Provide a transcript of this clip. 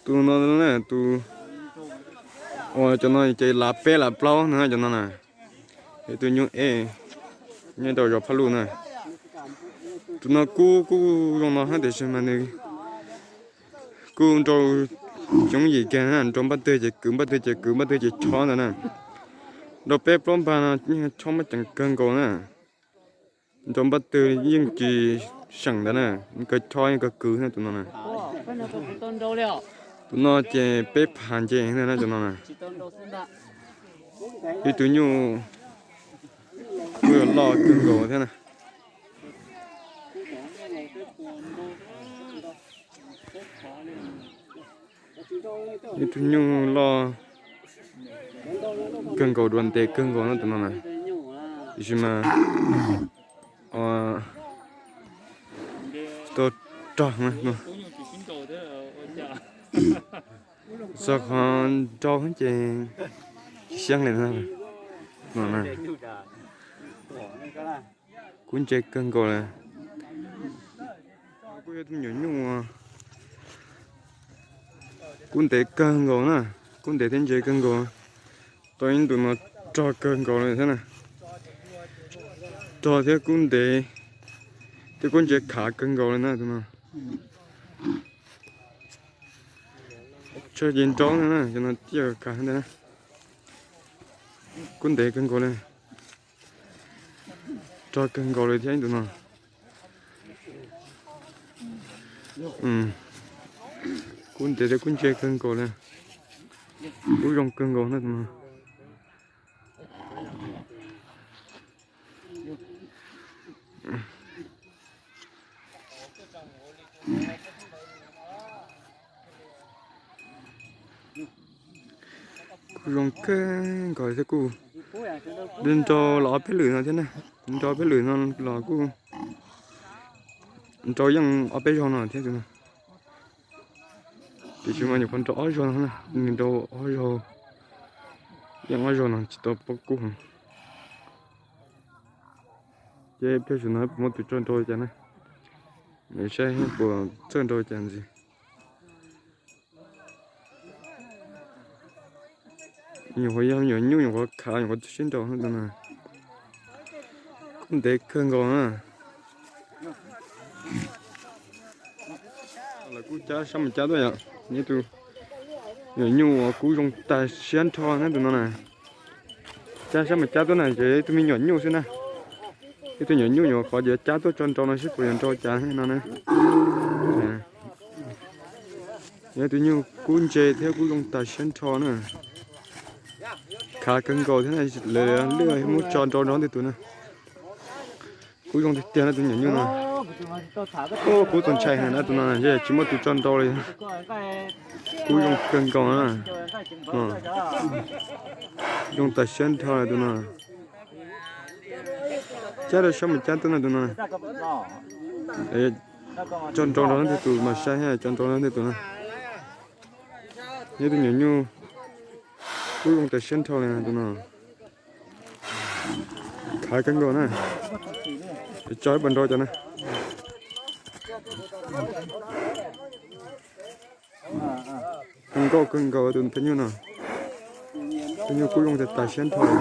Tus no na, tus, cov no ces lav peb lav plaub no cov no na. Ib tug nyuj ej nyob rau zos Phaj Luj na. Tus no kuj kuj zoo no thiab tiam sis mas nws kuj nrau yoov yim kiag na, nrau npaj twg ces kwv npaj twg ces kwv npaj twg ces chob ntawd na. Nrau peb plaub npag no chob muaj ceem kawg nkaus na. Nrau npaj twg yeej tsis seem ntawd na, kawg chob yeej kawg kwv na tus no na. Tus no ces peb phav nce na tus no na. Ib tug nyuj kuj yog loj kawg nkaus thiab na. Ib tug nyuj loj kawg nkaus dua ntev kawg nkaus no tus no na. Tiam sis mas tsis tau rog na. Txog qhov nrau ces tsis siab li no. Kub ntse kawg nkaus li. Kuj yog tus me nyuam nyuj kub ntev kawg nkaus na, kub ntev thiab ntse kawg nkaus. Tau ib ntus no rog kawg nkaus li thiab na. Rog thiab kub ntev thiab kub ntse khav kawg nkaus li na tus no. Tshuav ces nrau na, cov no tij khav ntawd na. Kub ntev kawg nkaus li. Rog kawg nkaus li thiab tus no. Kub ntev thiab kub ntse kawg nkaus li. Kub zoo kawg nkaus na tus no. Kuj zoo kawg nkaus thiab kuj nrau los ob peb lwm no thiab na. Nrau ob peb lwm no los kuj nrau yeej ob peb zaug no thiab tus no. Tiam sis mas nyuam qhuav nrau ob zaug no, nws nrau ob zaug, yeej ob zaug no tsis tau pob kub. Ces pliag tsam no puas muaj tus tso nrau cas na, saib puas txawj nrau cas ntxiv. Nyuam qhuav yog nyuam nyuj, nyuam qhuav khav, nyuam qhuav txawj siab nrau tus no. Kub ntev kawg nkaus na. Lawv kuj cab sab mus cab tuaj yom, tus nyuam nyuj uas kub zoo tas siab nrho na tus no na. Cab sab mus cab tuaj na ces ib tug me nyuam nyuj xwb na. Ib tug nyuam nyuj nyuam qhuav ces cab tuaj tso nrau no seb puas yuav nrau cas no na. Yog tus nyuj kub ntse thiab kub zoo tas siab nrho na. Khav kawg nkaus thiab na, lawv muab tso nrau nrau ntej tus na. Kub zoo tiag tiag na tus nyuam nyuj no. Kub txaus ntshai heev na tus no, tsis muaj tus tso nrau li. Kub zoo kawg nkaus na. Zoo tas siab nrho tus no. Cab rau sab mus cab tuaj na tus no. Tso nrau nrau ntej tus mas saib, tso nrau nrau ntej tus na. Yog tus nyuam nyuj kub zoo tas siab nrho li tus no. Khav kawg nkaus na. Tso ib puas nrau cov na. Zoo nkauj kawg nkaus tus peb nyuj no. Tus nyuj kub zoo tas tas siab nrho li.